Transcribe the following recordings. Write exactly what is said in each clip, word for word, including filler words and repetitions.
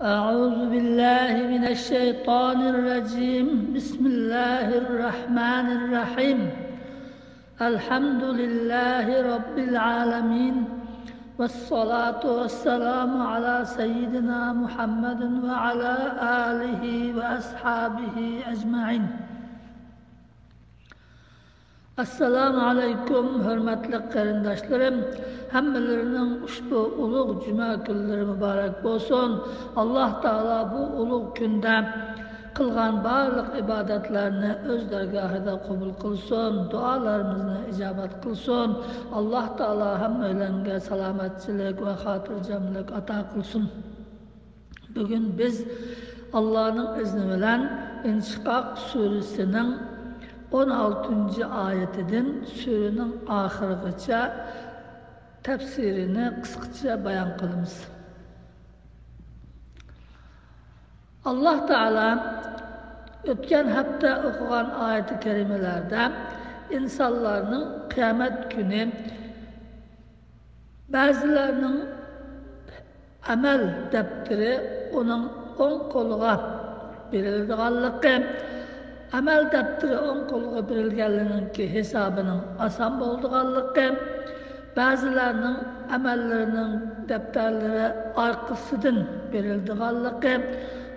أعوذ بالله من الشيطان الرجيم. بسم الله الرحمن الرحيم. الحمد لله رب العالمين. والصلاة والسلام على سيدنا محمد وعلى آله وأصحابه أجمعين. ئەسسالامۇ ئەلەيكۇم، ھۆرمەتلىك قېرىنداشلىرىم! ھەممىلىرىنىڭ ئۇشبۇ ئۇلۇغ جۈمە كۈنلىرى مۇبارەك بولسۇن! ئاللاھ تائالا بۇ ئۇلۇغ كۈندە قىلغان بارلىق ئىبادەتلەرنى ئۆز دەرگاھىدا قوبۇل قىلسۇن، دۇئالىرىمىزنى ئىجابەت قىلسۇن. ئاللاھ تائالا ھەممەيلەنگە سالامەتچىلىك ۋە خاتىرجەملىك ئاتا قىلسۇن. بۈگۈن بىز ئاللانىڭ ئىزنى بىلەن ئىنشىقاق سۈرىسىنىڭ ئون ئالتىنچى ئايىتىدىن سۈرىنىڭ ئاخىرىغىچە تەپسىرىنى قىسقىچە بايان قىلىمىز. ئاللاھ تائالا ئۆتكەن ھەپتە ئوقۇغان ئايەت كەرىمىلەردە ئىنسانلارنىڭ قىيامەت كۈنى بەزىلەرنىڭ ئەمەل دەپتىرى ئۇنىڭ ئوڭ قولىغا بېرىلىدىغانلىقى، ئەمەل دەپتىرى ئوڭ قولىغا بېرىلگەنلىرىنىڭكى ھېسابىنىڭ ئاسان بولىدىغانلىقى، بەزىلەرنىڭ ئەمەللىرىنىڭ دەپتەرلىرى ئارقىسىدىن بېرىلىدىغانلىقى،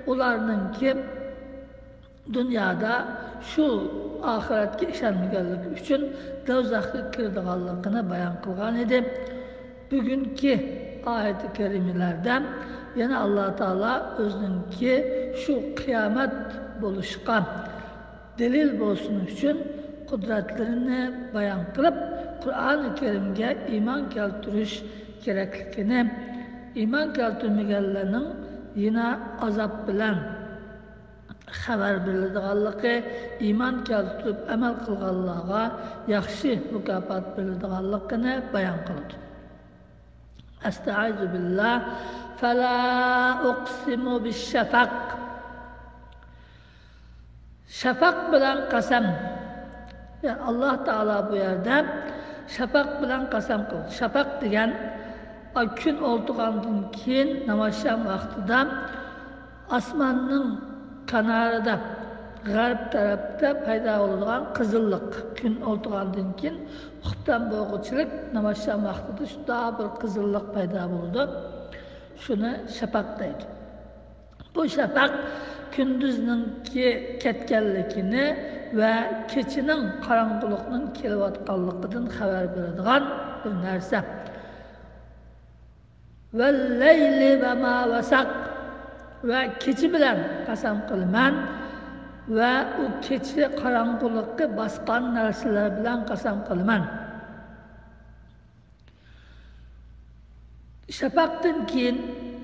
ئۇلارنىڭكى دۇنيادا شۇ ئاخىرەتكە ئىشەنمىگەنلىكى ئۈچۈن دوزاخقا كىرىدىغانلىقىنى بايان قىلغان ئىدى. بۈگۈنكى ئايەت كەرىمىلەردە يەنە ئاللا تائالا ئۆزىنىڭكى شۇ قىيامەت بولۇشقا دەلىل بولسۇن ئۈچۈن قۇدرەتلىرىنى بايان قىلىپ، قۇرئانى كەرىمگە ئىمان كەلتۈرۈش كېرەكلىكىنى، ئىمان كەلتۈرمىگەنلەرنىڭ يەنە ئازاب بىلەن خەۋەر بېرىلىدىغانلىقى، ئىمان كەلتۈرۈپ ئەمەل قىلغانلارغا ياخشى مۇكاپات بېرىلىدىغانلىقىنى بايان قىلىدۇ. ئەستەئىزۇ بىللا. فەلا ئۇقسىمۇ بىششەفەق. شەپەق بىلەن قەسەم. يا، ئاللا تائالا بۇ يەردە شەپەق بىلەن قەسەم قىلدى. شەپەق دېگەن، ئا، كۈن ئولتۇرغاندىن كېيىن نامازشام ۋاقتىدا ئاسماننىڭ كەنارىدا، غەرب تەرەپتە پەيدا بولىدىغان قىزىللىق. كۈن ئولتۇرغاندىن كېيىن ئۇخۇپتان بولغۇچىلىك نامازشام ۋاقتىدا شۇنداق بىر قىزىللىق پەيدا بولىدۇ. شۇنى شەپەق دەيدۇ. بۇ شەپەق كۈندۈزنىڭكى كەتكەنلىكىنى ۋە كېچىنىڭ، قاراڭغۇلۇقنىڭ كېلىۋاتقانلىقىدىن خەۋەر بېرىدىغان بىر نەرسە. ۋەللەيلى ۋە ما ۋەسەق. ۋە كېچە بىلەن قەسەم قىلىمەن ۋە ئۇ كېچە قاراڭغۇلۇقى باسقان نەرسىلەر بىلەن قەسەم قىلىمەن. شەپەقتىن كېيىن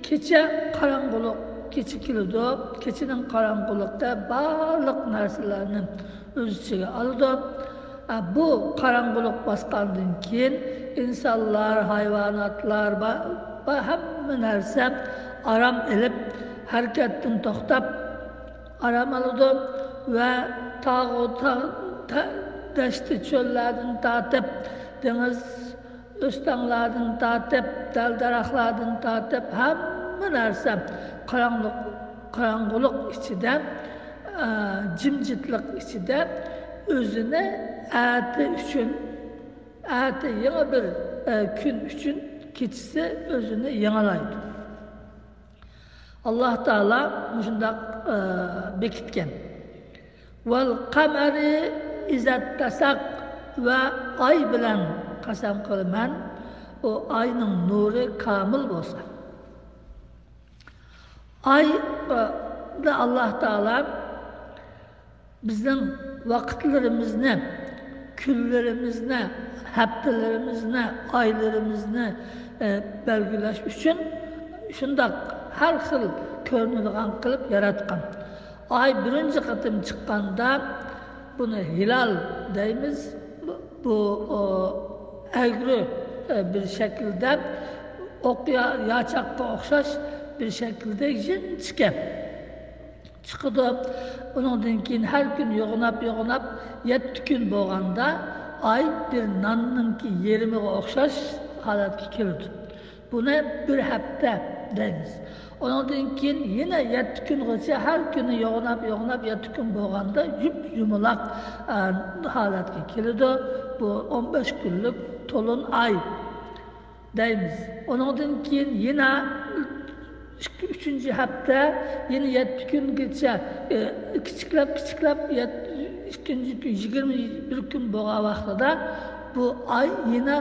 كېچە قاراڭغۇلۇق، كېچە كېلىدۇ. كېچىنىڭ قاراڭغۇلۇقى بارلىق نەرسىلەرنى ئۆز ئىچىگە ئالىدۇ. ئە، بۇ قاراڭغۇلۇق باسقاندىن كېيىن ئىنسانلار، ھايۋاناتلار، با-، با-، ھەممە نەرسە ئارام ئېلىپ، ھەرىكەتتىن توختاپ ئارام ئالىدۇ ۋە تاغۇ، تا-، تا-، دەشتى چۆللەردىن تارتىپ، دېڭىز ئۆستەڭلاردىن تارتىپ، دەل-دەرەخلەردىن تارتىپ، ھەممە نەرسە قاراڭلىق، قاراڭغۇلۇق ئىچىدە، ئە، جىمجىتلىق ئىچىدە ئۆزىنى ئەتە ئۈچۈن، ئەتە يېڭى بىر، ئە، كۈن ئۈچۈن كېچىسى ئۆزىنى يېڭىلايدۇ. ئاللا تائالا مۇشۇنداق، ئە، بېكىتكەن. ۋەل قەمەرى ئىزەتتەسەق. ۋە ئاي بىلەن قەسەم قىلىمەن، ئۇ ئاينىڭ نۇرى كامىل بولسا. ئاي، ئە، دا ئاللا تائالا بىزنىڭ ۋاقىتلىرىمىزنى، كۈنلىرىمىزنى، ھەپتىلىرىمىزنى، ئايلىرىمىزنى، ئە، بەلگىلەش ئۈچۈن شۇنداق ھەر خىل كۆرۈنىدىغان قىلىپ ياراتقان. ئاي بىرىنچى قېتىم چىققاندا بۇنى ھىلال دەيمىز. بۇ، بۇ، ئو، ئەگرى، ئە، بىر شەكىلدە، ئوق يا-، ياچاققا ئوخشاش بىر شەكىلدە يىنچىكە چىقىدۇ. ئۇنىڭدىن كېيىن ھەر كۈن يوغىناپ، يوغىناپ، يەتتە كۈن بولغاندا ئاي بىر ناننىڭكى يېرىمىغا ئوخشاش ھالەتكە كېلىدۇ. بۇنى بىر ھەپتە دەيمىز. ئۇنىڭدىن كېيىن يەنە يەتتە كۈنغىچە ھەر كۈنى يوغىناپ، يوغىناپ يەتتە كۈن بولغاندا يۇپ-يۇمىلاق، ئە، ھالەتكە كېلىدۇ. بۇ ئون بەش كۈنلۈك تولۇن ئاي دەيمىز. ئۇنىڭدىن كېيىن يەنە ئىككى، ئۈچىنچى ھەپتە يەنە يەتتە كۈنگىچە، ئە، كىچىكلەپ، كىچىكلەپ، يەت-، ئىككىنچى كۈن، يىگىرمە بىر كۈن بولغان ۋاقتىدا بۇ ئاي يەنە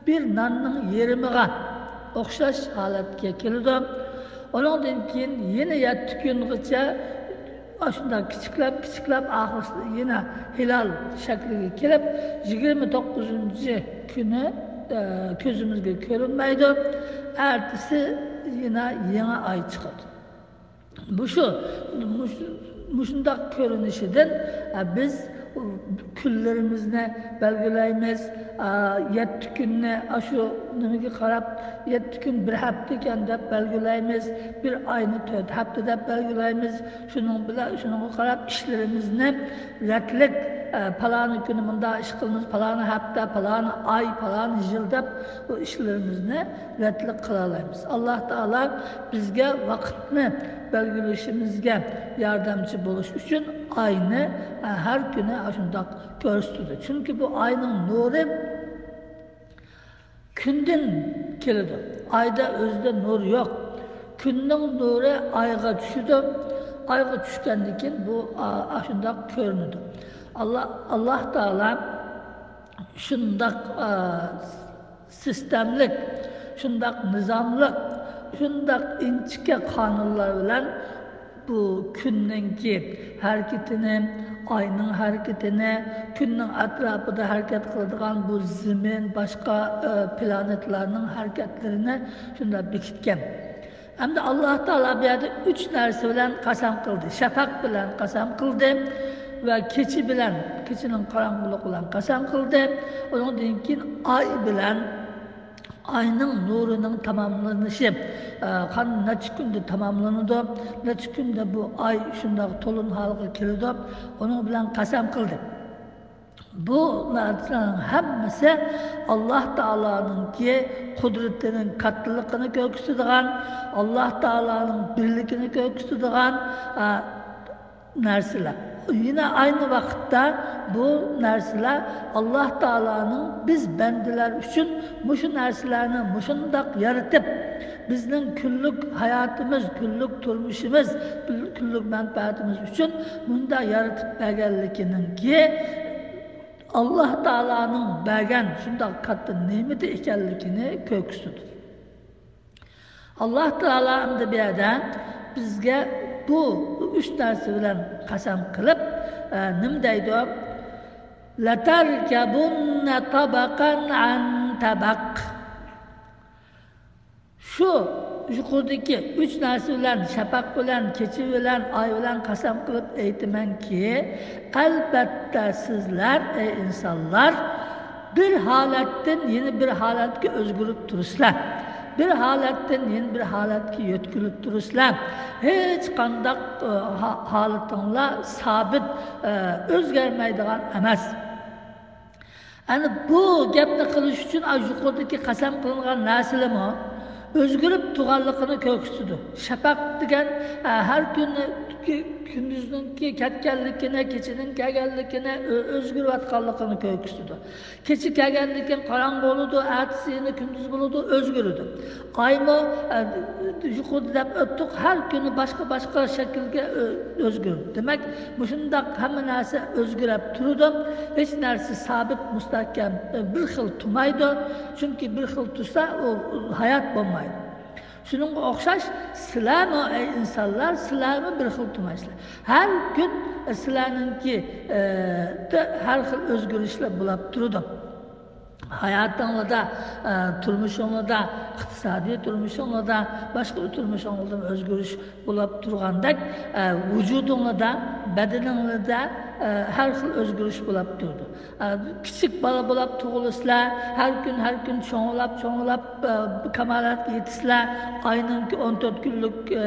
بىر ناننىڭ يېرىمىغا ئوخشاش ھالەتكە كېلىدۇ. ئۇنىڭدىن كېيىن يەنە يەتتە كۈنغىچە ئاشۇنداق كىچىكلەپ، كىچىكلەپ، ئاخىرسىدا يەنە ھىلال شەكلىگە كېلىپ، يىگىرمە توققۇزىنچى كۈنى، ئە، كۆزىمىزگە كۆرۈنمەيدۇ. ئەتىسى يەنە يېڭى ئاي چىقىدۇ. مۇشۇ، مۇشۇ، مۇشۇنداق كۆرۈنۈشىدىن، ئە، بىز كۈنلىرىمىزنى بەلگىلەيمىز. ئە، يەتتە كۈننى ئاشۇ نېمىگە قاراپ، يەتتە كۈن بىر ھەپتىكەن دەپ بەلگىلەيمىز. بىر ئاينى تۆت ھەپتە دەپ بەلگىلەيمىز. شۇنىڭ بىلەن، شۇنىڭغا قاراپ ئىشلىرىمىزنى رەتلىك، ئە، پالانى كۈنى مۇنداق ئىش قىلىمىز، پالانى ھەپتە، پالانى ئاي، پالانى يىل دەپ بۇ ئىشلىرىمىزنى رەتلىك قىلالايمىز. ئاللاھ تائالا بىزگە ۋاقىتنى بەلگىلىشىمىزگە ياردەمچى بولۇش ئۈچۈن ئاينى، ئە، ھەر كۈنى ئاشۇنداق كۆرسىتىدۇ. چۈنكى بۇ ئاينىڭ نۇرى كۈندىن كېلىدۇ. ئايدا ئۆزىدە نۇر يوق. كۈننىڭ نۇرى ئايغا چۈشىدۇ. ئايغا چۈشكەندىن كېيىن بۇ، ئا، ئاشۇنداق كۆرۈنىدۇ. ئاللا، ئاللاھ تائالا شۇنداق، ئا، سىستېمىلىك، شۇنداق نىزاملىق، شۇنداق ئىنچىكە قانۇنلار بىلەن بۇ كۈننىڭكى ھەرىكىتىنى، ئاينىڭ ھەرىكىتىنى، كۈننىڭ ئەتراپىدا ھەرىكەت قىلىدىغان بۇ زېمىن، باشقا، ئە، پلانېتلارنىڭ ھەرىكەتلىرىنى شۇنداق بېكىتكەن. ئەمدى ئاللاھ تائالا بۇ يەردە ئۈچ نەرسە بىلەن قەسەم قىلدى. شەپەق بىلەن قەسەم قىلدى ۋە كېچە بىلەن، كېچىنىڭ قاراڭغۇلۇقى بىلەن قەسەم قىلدى. ئۇنىڭدىن كېيىن ئاي بىلەن ئاينىڭ نۇرىنىڭ تاماملىنىشى، ئە، قان-، نەچچە كۈندە تاماملىنىدۇ، نەچچە كۈندە بۇ ئاي شۇنداق تولۇن ھالغا كېلىدۇ، ئۇنىڭ بىلەن قەسەم قىلدى. بۇ نەرسىلەرنىڭ ھەممىسى ئاللاھ تائالانىڭكى قۇدرىتىنىڭ كاتتىلىقىنى كۆرسىتىدىغان، ئاللاھ تائالانىڭ بىرلىكىنى كۆرسىتىدىغان، ئە، نەرسىلەر. يەنە ئاينى ۋاقىتتا بۇ نەرسىلەر ئاللاھ تائالانىڭ بىز بەندىلەر ئۈچۈن مۇشۇ نەرسىلەرنى مۇشۇنداق يارىتىپ، بىزنىڭ كۈنلۈك ھاياتىمىز، كۈنلۈك تۇرمۇشىمىز، كۈنلۈك مەنپەئەتىمىز ئۈچۈن مۇنداق يارىتىپ بەرگەنلىكىنىڭكى ئاللاھ تائالانىڭ بەرگەن شۇنداق كاتتا نېمىتى ئىكەنلىكىنى كۆرسىتىدۇ. ئاللاھ تائالا ئەمدى بۇ يەردە بىزگە بۇ ئۈچ نەرسە بىلەن قەسەم قىلىپ، ئە، نېمە دەيدۇ؟ لَتَرْكَبُنَّ طَبَقًا عَنْ طَبَقٍ. شۇ يۇقىرىدىكى ئۈچ نەرسە بىلەن، شەپەق بىلەن، كېچە بىلەن، ئاي بىلەن قەسەم قىلىپ ئېيتىمەنكى، ئەلبەتتە سىزلەر، ئەي ئىنسانلار، بىر ھالەتتىن يەنە بىر ھالەتكە ئۆزگىرىپ تۇرىسىلەر. بىر ھالەتتىن يەنە بىر ھالەتكە يۆتكىلىپ تۇرىسىلەر. ھېچقانداق، ئە، ھا-، ھالىتىڭلار سابىت، ئە، ئۆزگەرمەيدىغان ئەمەس. ئەنە بۇ گەپنى قىلىش ئۈچۈن ئاشۇ يۇقىرىدىكى قەسەم قىلىنغان نەرسىلەرمۇ ئۆزگىرىپ تۇرغانلىقىنى كۆرسىتىدۇ. شەپەق دېگەن، ئە، ھەر كۈنى، كۈندۈزنىڭكى كەتكەنلىكىنى، كېچىنىڭ كەلگەنلىكىنى، ئۆ-، ئۆزگىرىۋاتقانلىقىنى كۆرسىتىدۇ. كېچە كەلگەندىن كېيىن قاراڭغۇ بولىدۇ، ئەتىسى يەنە كۈندۈز بولىدۇ، ئۆزگىرىدۇ. ئايمۇ، ئە، يۇقىرىدا دەپ ئۆتتۇق، ھەر كۈنى باشقا-باشقا شەكىلگە ئۆ-، ئۆزگىرىدۇ. دېمەك، مۇشۇنداق ھەممە نەرسە ئۆزگىرىپ تۇرىدۇ. ھېچ نەرسە سابىت، مۇستەھكەم، ئە، بىر خىل تۇرمايدۇ. چۈنكى بىر خىل تۇرسا، ئۇ، ئۇ ھايات بولمايدۇ. شۇنىڭغا ئوخشاش، سىلەرمۇ، ئەي ئىنسانلار، سىلەرمۇ بىر خىل تۇرمايسىلەر. ھەر كۈن، ئە، سىلەرنىڭكى، ئە، دە ھەر خىل ئۆزگىرىشلەر بولۇپ تۇرىدۇ. ھاياتىڭلاردا، ئە، تۇرمۇشۇڭلاردا، ئىقتىسادىي تۇرمۇشۇڭلاردا، باشقا تۇرمۇشۇڭلاردا ئۆزگىرىش بولۇپ تۇرغاندەك، ئە، ۋۇجۇدۇڭلاردا، بەدىنىڭلاردا، ئە، ھەر خىل ئۆزگىرىش بولاپ تۇرىدۇ. ئە، كىچىك بالا بولاپ تۇغۇلىسىلەر، ھەر كۈن، ھەر كۈن چوڭلاپ، چوڭلاپ، ئە، كامالەتكە يېتىسىلەر، ئاينىڭكى ئون تۆت كۈنلۈك، ئە،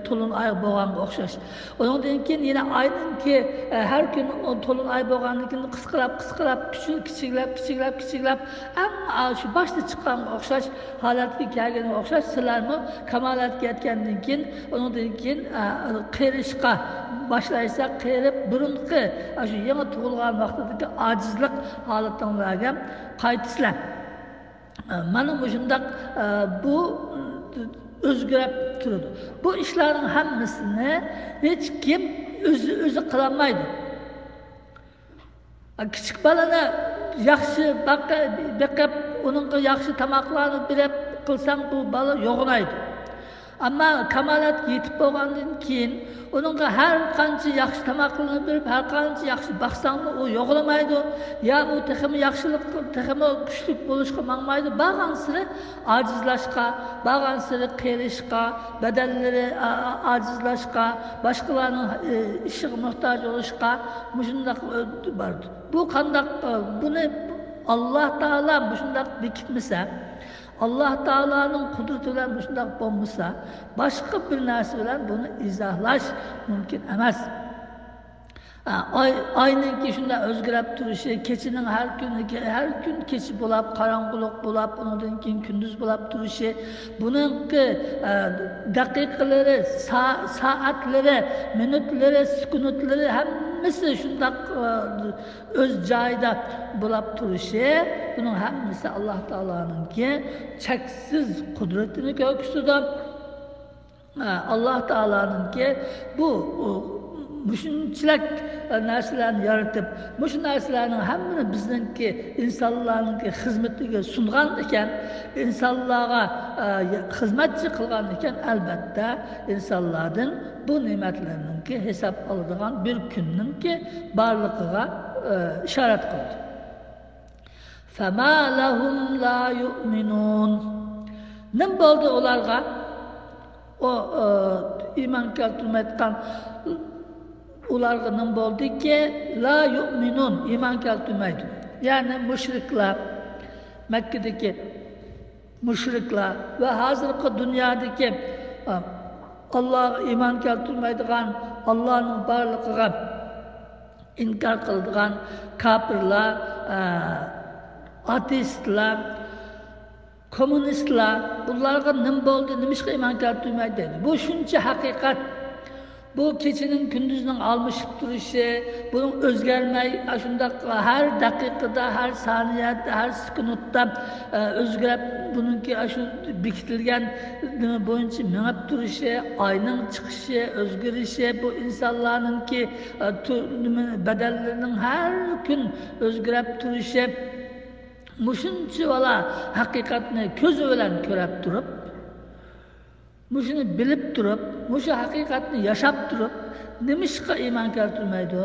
تولۇن ئاي بولغانغا ئوخشاش. ئۇنىڭدىن كېيىن يەنە ئاينىڭكى، ئە، ھەر كۈن ئون تولۇن ئاي بولغاندىن كېيىن قىسقىراپ، قىسقىراپ، كىچىك-، كىچىكلەپ، كىچىكلەپ، كىچىكلەپ، ئەڭ، ئا، شۇ باشتا چىققانغا ئوخشاش ھالەتكە كەلگەنگە ئوخشاش، سىلەرمۇ كامالەتكە يەتكەندىن كېيىن، ئۇنىڭدىن كېيىن، ئە، قېرىشقا باشلايسىلەر، قېرىپ، بۇرۇنقى، ئاشۇ يېڭى تۇغۇلغان ۋاقتىدىكى ئاجىزلىق ھالىتىڭلارغا قايتىسىلەر. ئە، مانا مۇشۇنداق، ئە، بۇ ئۆزگىرىپ تۇرىدۇ. بۇ ئىشلارنىڭ ھەممىسىنى ھېچكىم ئۆزى، ئۆزى قىلالمايدۇ. كىچىك بالىنى ياخشى باق-، بېقىپ، ئۇنىڭغا ياخشى تاماقلارنى بېرىپ قىلساڭ، بۇ بالا يوغىنايدۇ. ئەمما كامالەتكە يېتىپ بولغاندىن كېيىن، ئۇنىڭغا ھەر قانچە ياخشى تاماقلارنى بېرىپ، ھەر قانچە ياخشى باقساڭمۇ، ئۇ يوغىنىمايدۇ. يا ئۇ تېخىمۇ ياخشىلىق، تېخىمۇ كۈچلۈك بولۇشقا ماڭمايدۇ. بارغانسېرى ئاجىزلاشقا، بارغانسېرى قېرىشقا، بەدەنلىرى ئا-، ئا-، ئاجىزلاشقا، باشقىلارنىڭ، ئى، ئىشىغا موھتاج بولۇشقا مۇشۇنداق، ئى، بارىدۇ. بۇ قانداق، ئى، بۇنى ئاللا تائالا مۇشۇنداق بېكىتمىسە، ئاللا تائالانىڭ قۇدرىتى بىلەن مۇشۇنداق بولمىسا، باشقا بىر نەرسە بىلەن بۇنى ئىزاھلاش مۇمكىن ئەمەس. ئاي، ئاينىڭكى شۇنداق ئۆزگىرىپ تۇرۇشى، كېچىنىڭ ھەر كۈنى، ھەر كۈن كېچە بولاپ، قاراڭغۇلۇق بولاپ، ئۇنىڭدىن كېيىن كۈندۈز بولاپ تۇرۇشى، بۇنىڭكى، ئە، دەقىقىلىرى، سا-، سائەتلىرى، مىنۇتلىرى، سېكۇنتلىرى ھەممىسى شۇنداق، ئە، ئۆز جايىدا بولاپ تۇرۇشى، بۇنىڭ ھەممىسى ئاللا تائالانىڭكى چەكسىز قۇدرىتىنى كۆرسىتىدۇ. ئاللا تائالانىڭكى بۇ، ئۇ، مۇشۇنچىلىك نەرسىلەرنى يارىتىپ، مۇشۇ نەرسىلەرنىڭ ھەممىنى بىزنىڭكى ئىنسانلارنىڭكى خىزمىتىگە سۇنغان ئىكەن، ئىنسانلارغا، ئە، خىزمەتچى قىلغان ئىكەن، ئەلبەتتە، ئىنسانلاردىن بۇ نېمەتلەرنىڭكى ھېساب ئالىدىغان بىر كۈننىڭكى بارلىقىغا، ئە، ئىشارەت قىلدى. فما لهم لا يؤمنون. نېمە بولدى ئۇلارغا؟ ئۇ، ئۇ، ئىمان كەلتۈرمەيدىغان ئۇلارغا نېمە بولدىكى؟ لا يؤمنون، ئىمان كەلتۈرمەيدۇ. يەنى مۇشرىكلار، مەككىدىكى مۇشرىكلار ۋە ھازىرقى دۇنيادىكى، ئا، ئاللاغا ئىمان كەلتۈرمەيدىغان، ئاللانىڭ بارلىقىغا ئىنكار قىلىدىغان كاپىرلار، ئە، ئاتېئىستلار، كوممۇنىستلار، بۇلارغا نېمە بولدى، نېمىشقا ئىمان كەلتۈرمەيدۇ دەيدۇ. بۇ شۇنچە ھەقىقەت. بۇ كېچىنىڭ كۈندۈزنىڭ ئالمىشىپ تۇرۇشى، بۇنىڭ ئۆزگەرمەي، ئاشۇنداق ھەر دەقىقىدە، ھەر سانىيەدە، ھەر سېكۇنتتا، ئە، ئۆزگىرىپ، بۇنىڭكى ئاشۇ بېكىتىلگەن نېمە بويىچە مېڭىپ تۇرۇشى، ئاينىڭ چىقىشى، ئۆزگىرىشى، بۇ ئىنسانلارنىڭكى، ئە، تۇ-، نېمە، بەدەنلىرىنىڭ ھەر كۈن ئۆزگىرىپ تۇرۇشى، مۇشۇنچىۋالا ھەقىقەتنى كۆزى بىلەن كۆرۈپ تۇرۇپ، مۇشۇنى بىلىپ تۇرۇپ، مۇشۇ ھەقىقەتنى ياشاپ تۇرۇپ، نېمىشقا ئىمان كەلتۈرمەيدۇ؟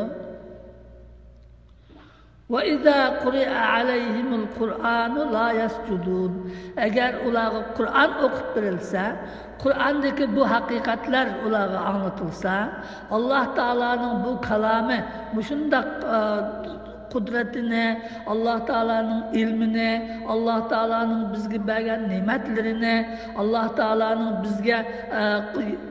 وإذا قرئ عليهم القرآن لا يسجدون. ئەگەر ئۇلارغا قۇرئان ئوقۇپ بېرىلسە، قۇرئاندىكى بۇ ھەقىقەتلەر ئۇلارغا ئاڭلىتىلسا، ئاللا تائالانىڭ بۇ كالامى مۇشۇنداق، ئە، قۇدرىتىنى، ئاللا تائالانىڭ ئىلمىنى، ئاللا تائالانىڭ بىزگە بەرگەن نېمەتلىرىنى، ئاللا تائالانىڭ بىزگە، ئە،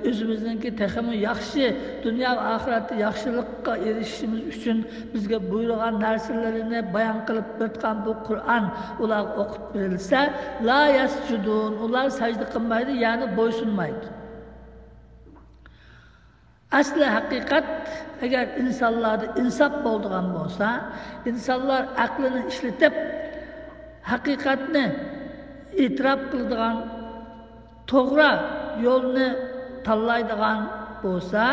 ئۆزىمىزنىڭكى تېخىمۇ ياخشى دۇنيا ۋە ئاخىرەتتە ياخشىلىققا ئېرىشىشىمىز ئۈچۈن بىزگە بۇيرۇغان نەرسىلىرىنى بايان قىلىپ بېرىدىغان بۇ قۇرئان ئۇلارغا ئوقۇپ بېرىلسە، لا يەسجۇدۇن، ئۇلار سەجدە قىلمايدۇ، يەنى بويسۇنمايدۇ. ئەسلى ھەقىقەت، ئەگەر ئىنسانلاردا ئىنساپ بولىدىغان بولسا، ئىنسانلار ئەقلىنى ئىشلىتىپ، ھەقىقەتنى ئېتىراپ قىلىدىغان، توغرا يولنى تاللايدىغان بولسا،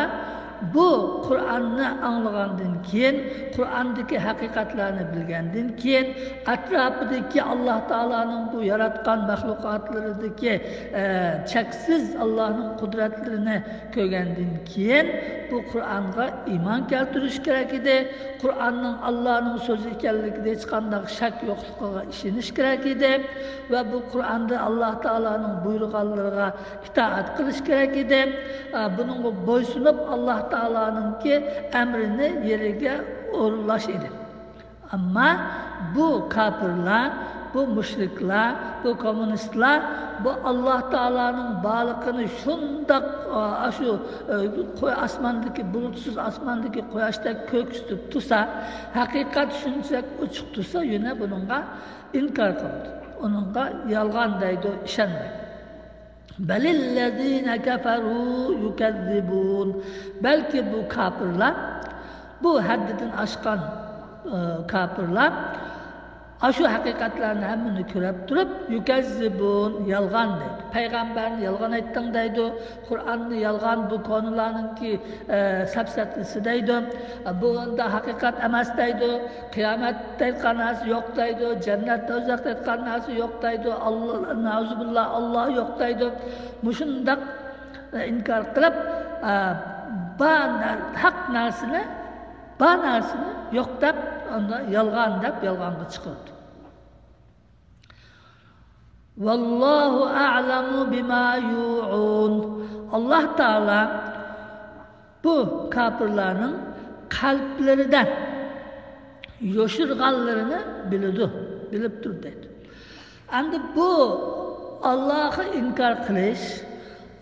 بۇ قۇرئاننى ئاڭلىغاندىن كېيىن، قۇرئاندىكى ھەقىقەتلەرنى بىلگەندىن كېيىن، ئەتراپىدىكى ئاللا تائالانىڭ بۇ ياراتقان مەخلۇقاتلىرىدىكى، ئە، چەكسىز ئاللانىڭ قۇدرەتلىرىنى كۆرگەندىن كېيىن، بۇ قۇرئانغا ئىمان كەلتۈرۈش كېرەك ئىدى. قۇرئاننىڭ ئاللانىڭ سۆزى ئىكەنلىكىدە ھېچقانداق شەك يوقلۇقىغا ئىشىنىش كېرەك ئىدى ۋە بۇ قۇرئاندا ئاللا تائالانىڭ بۇيرۇغانلىرىغا ئىتائەت قىلىش كېرەك ئىدى. ئا، بۇنىڭغا بويسۇنۇپ، ئاللا تائالانىڭكى ئەمرىنى يېرىگە ئورۇنلاش ئىدى. ئەمما بۇ كاپىرلار، بۇ مۇشرىكلار، بۇ كوممۇنىستلار بۇ ئاللا تائالانىڭ بارلىقىنى شۇنداق، ئا، ئاشۇ، ئە، قوي-، ئاسماندىكى بۇلۇتسىز ئاسماندىكى قۇياشتەك كۆرسىتىپ تۇرسا، ھەقىقەت شۇنچىلىك ئوچۇق تۇرسا، يەنە بۇنىڭغا ئىنكار قىلىدۇ. ئۇنىڭغا يالغان دەيدۇ، ئىشەنمەيدۇ. بل الذين كفروا يكذبون. بەلكى بۇ كاپىرلار، بۇ ھەددىدىن ئاشقان، ئى، كاپىرلار ئاشۇ ھەقىقەتلەرنى ھەممىنى كۆرۈپ تۇرۇپ، يۇكەززىبۇن، يالغان دەيدۇ. پەيغەمبەرنى يالغان ئېيتتىڭ دەيدۇ، قۇرئاننى يالغان، بۇ كونىلارنىڭكى، ئى، سەپسەتىسى دەيدۇ، بۇ ئۇنداق ھەقىقەت ئەمەس دەيدۇ. قىيامەت دەيدىغان نەرسە يوق دەيدۇ، جەننەت، دوزاخ دەيدىغان نەرسە يوق دەيدۇ، ئاللا، نەئۇزۇبىللا، ئاللا يوق دەيدۇ. مۇشۇنداق، ئە، ئىنكار قىلىپ، ئە، بار نەر-، ھەق نەرسىنى، بار نەرسىنى يوق دەپ، ئاندا يالغان دەپ، يالغانغا چىقىرىدۇ. والله أعلم بما يوعون. ئاللا تائالا بۇ كاپىرلارنىڭ قەلبلىرىدە يوشۇرغانلىرىنى بىلىدۇ، بىلىپ تۇر دەيدۇ. ئەمدى بۇ ئاللاغا ئىنكار قىلىش،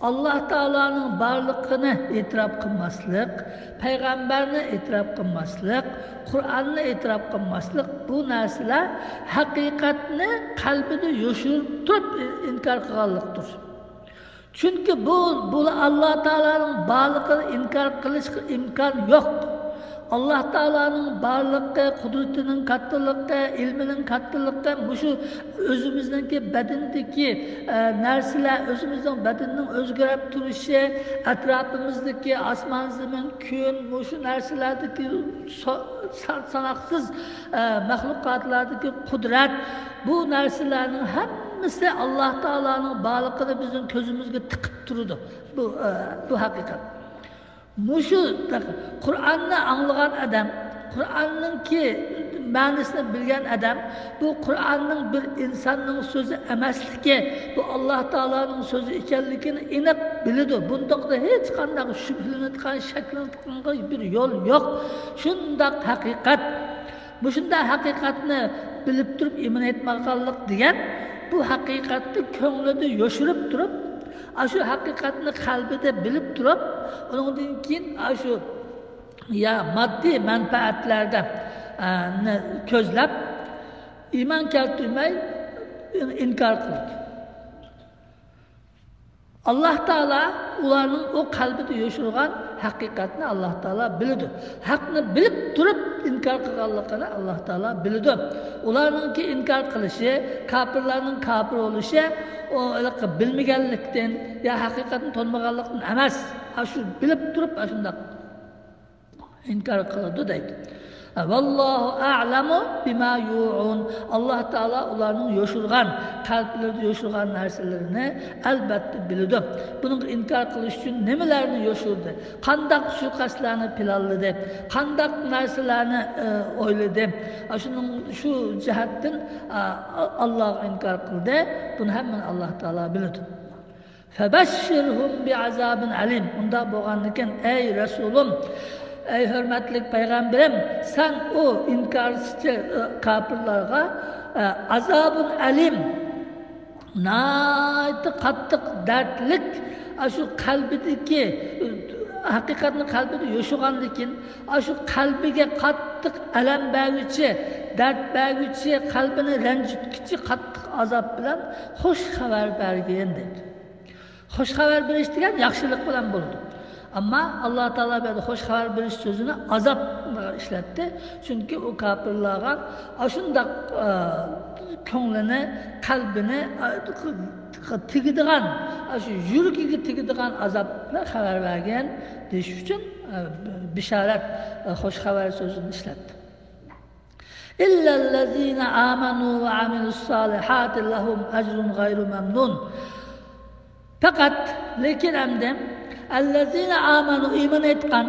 ئاللا تائالانىڭ بارلىقىنى ئېتىراپ قىلماسلىق، پەيغەمبەرنى ئېتىراپ قىلماسلىق، قۇرئاننى ئېتىراپ قىلماسلىق، بۇ نەرسىلەر ھەقىقەتنى قەلبىدە يوشۇرۇپ تۇرۇپ ئىنكار قىلغانلىقتۇر. چۈنكى بۇ، بۇ ئاللا تائالانىڭ بارلىقىنى ئىنكار قىلىشقا ئىمكان يوق. ئاللا تائالانىڭ بارلىقى، قۇدرىتىنىڭ كاتتىلىقى، ئىلمىنىڭ كاتتىلىقى، مۇشۇ ئۆزىمىزنىڭكى بەدىنىدىكى، ئە، نەرسىلەر، ئۆزىمىزنىڭ بەدىنىنىڭ ئۆزگىرىپ تۇرۇشى، ئەتراپىمىزدىكى ئاسمان، زېمىن، كۈن، مۇشۇ نەرسىلەردىكى سا-، سان-، ساناقسىز، ئە، مەخلۇقاتلاردىكى قۇدرەت، بۇ نەرسىلەرنىڭ ھەممىسى ئاللا تائالانىڭ بارلىقىنى بىزنىڭ كۆزىمىزگە تىقىپ تۇرىدۇ. بۇ، ئە، بۇ ھەقىقەت. مۇشۇ قۇرئاننى ئاڭلىغان ئادەم، قۇرئاننىڭكى مەنىسىنى بىلگەن ئادەم، بۇ قۇرئاننىڭ بىر ئىنساننىڭ سۆزى ئەمەسلىكى، بۇ ئاللا تائالانىڭ سۆزى ئىكەنلىكىنى ئېنىق بىلىدۇ. بۇنداقتا ھېچقانداق شۈبھىلىنىدىغان، شەكلىنىدىغان بىر يول يوق. شۇنداق ھەقىقەت. مۇشۇنداق ھەقىقەتنى بىلىپ تۇرۇپ ئىمان ئېيتمىغانلىق دېگەن، بۇ ھەقىقەتنى كۆڭلىدە يوشۇرۇپ تۇرۇپ، ئاشۇ ھەقىقەتنى قەلبىدە بىلىپ تۇرۇپ، ئۇنىڭدىن كېيىن ئاشۇ يا ماددىي مەنپەئەتلەردە، ئە، نى كۆزلەپ، ئىمان كەلتۈرمەي ئىنكار قىلىدۇ. ئاللا تائالا ئۇلارنىڭ ئۇ قەلبىدە يوشۇرغان ھەقىقەتنى ئاللا تائالا بىلىدۇ. ھەقنى بىلىپ تۇرۇپ ئىنكار قىلغانلىقىنى ئاللا تائالا بىلىدۇ. ئۇلارنىڭكى ئىنكار قىلىشى، كاپىرلارنىڭ كاپىر بولۇشى، ئۇ ھېلىقى بىلمىگەنلىكتىن يا ھەقىقەتنى تونۇمىغانلىقتىن ئەمەس. ئاشۇ بىلىپ تۇرۇپ ئاشۇنداق ئىنكار قىلىدۇ دەيدۇ. ۋاللاھۇ ئەئلەمۇ بىما يۇئۇن. ئاللا تائالا ئۇلارنىڭ يوشۇرغان، قەلبلىرىدە يوشۇرغان نەرسىلىرىنى ئەلبەتتە بىلىدۇ. بۇنىڭغا ئىنكار قىلىش ئۈچۈن نېمىلەرنى يوشۇردى؟ قانداق سۇيىقەستلەرنى پىلانلىدى؟ قانداق نەرسىلەرنى، ئە، ئويلىدى؟ شۇنىڭ، شۇ جەھەتتىن، ئە، ئاللاغا ئىنكار قىلدى. بۇنى ھەممىنى ئاللا تائالا بىلىدۇ. فَبَشِّرْهُم بِعَذَابٍ أَلِيمٍ. ئۇنداق بولغاندىكىن، ئەي رەسۇلۇم، ئەي ھۆرمەتلىك پەيغەمبىرىم، سەن ئۇ ئىنكارچى، ئى، كاپىرلارغا، ئە، ئازابۇن ئەلىم، ناھايىتى قاتتىق دەردلىك، ئاشۇ قەلبىدىكى، ئى، ھەقىقەتنى قەلبىدە يوشۇرغاندىكىن، ئاشۇ قەلبىگە قاتتىق ئەلەم بەرگۈچى، دەرد بەرگۈچى، قەلبىنى رەنجىتكۈچى قاتتىق ئازاب بىلەن خوش خەۋەر بەرگىن دەيدۇ. خوش خەۋەر بېرىش دېگەن ياخشىلىق بىلەن بولىدۇ. ئەمما ئاللا تائالا بۇ يەردە خوش خەۋەر بېرىش سۆزىنى ئازاب ئىشلەتتى. چۈنكى ئۇ كاپىرلارغا ئاشۇنداق، ئە، كۆڭلىنى، قەلبىنى، ئە، تېگىدىغان، ئاشۇ يۈرىكىگە تېگىدىغان ئازابنى خەۋەر بەرگىن دېيىش ئۈچۈن، ئە، بىشارەت، ئە، خوش خەۋەر سۆزىنى ئىشلەتتى. إلا الذين آمنوا وعملوا الصالحات لهم أجر غير ممنون. پەقەت، لېكىن ئەمدى، الذين آمنوا، ئىمان ئېيتقان،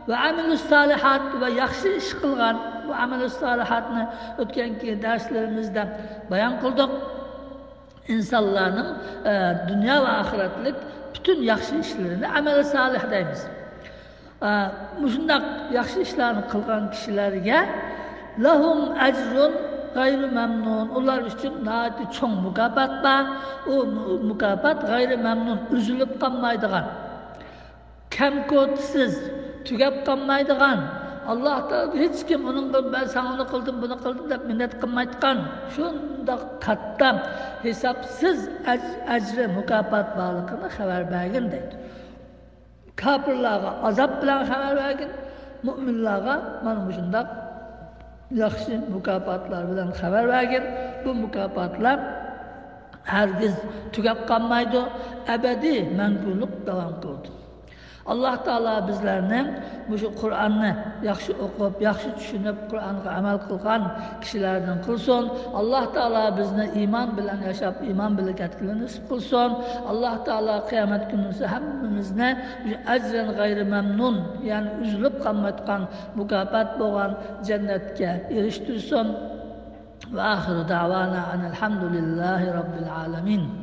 وعملوا الصالحات، ۋە ياخشى ئىش قىلغان، بۇ ئەمەلۇ سالىھاتنى ئۆتكەنكى دەرسلىرىمىزدە بايان قىلدۇق. ئىنسانلارنىڭ، ئە، دۇنيا ۋە ئاخىرەتلىك پۈتۈن ياخشى ئىشلىرىنى ئەمەلى سالىھ دەيمىز. ئا، مۇشۇنداق ياخشى ئىشلارنى قىلغان كىشىلەرگە لەھۇم ئەجرۇن غەيرۇ مەمنۇن، ئۇلار ئۈچۈن ناھايىتى چوڭ مۇكاپات بار. ئۇ مۇ-، مۇكاپات غەيرۇ مەمنۇن، ئۈزۈلۈپ قالمايدىغان، كەمكوتىسىز، تۈگەپ قالمايدىغان. ئاللاھ تائالا ھېچكىم ئۇنىڭغا مەن ساڭا ئۇنى قىلدىم، بۇنى قىلدىم دەپ مىننەت قىلمايدىغان، شۇنداق كاتتا ھېسابسىز ئەج-، ئەجرى، مۇكاپات بارلىقىنى خەۋەر بەرگىن دەيدۇ. كاپىرلارغا ئازاب بىلەن خەۋەر بەرگىن، مۇئمىنلارغا مانا مۇشۇنداق ياخشى مۇكاپاتلار بىلەن خەۋەر بەرگىن. بۇ مۇكاپاتلار ھەرگىز تۈگەپ قالمايدۇ، ئەبەدىي مەڭگۈلۈك داۋام قىلىدۇ. ئاللاھ تائالا بىزلەرنى مۇشۇ قۇرئاننى ياخشى ئوقۇپ، ياخشى چۈشىنىپ، قۇرئانغا ئەمەل قىلغان كىشىلەردىن قىلسۇن. ئاللاھ تائالا بىزنى ئىمان بىلەن ياشاپ، ئىمان بىلەن كەتكىلى نېسىپ قىلسۇن. ئاللاھ تائالا قىيامەت كۈنىسى ھەممىمىزنى مۇشۇ ئەجرەن غەيرى مەمنۇن، يەنى ئۈزۈلۈپ قالمايدىغان مۇكاپات بولغان جەننەتكە ئېرىشتۈرسۇن. ۋە ئاخىرۇ دەۋانا ئەنىل ھەمدۇلىللاھى رەببىل ئالەمىن.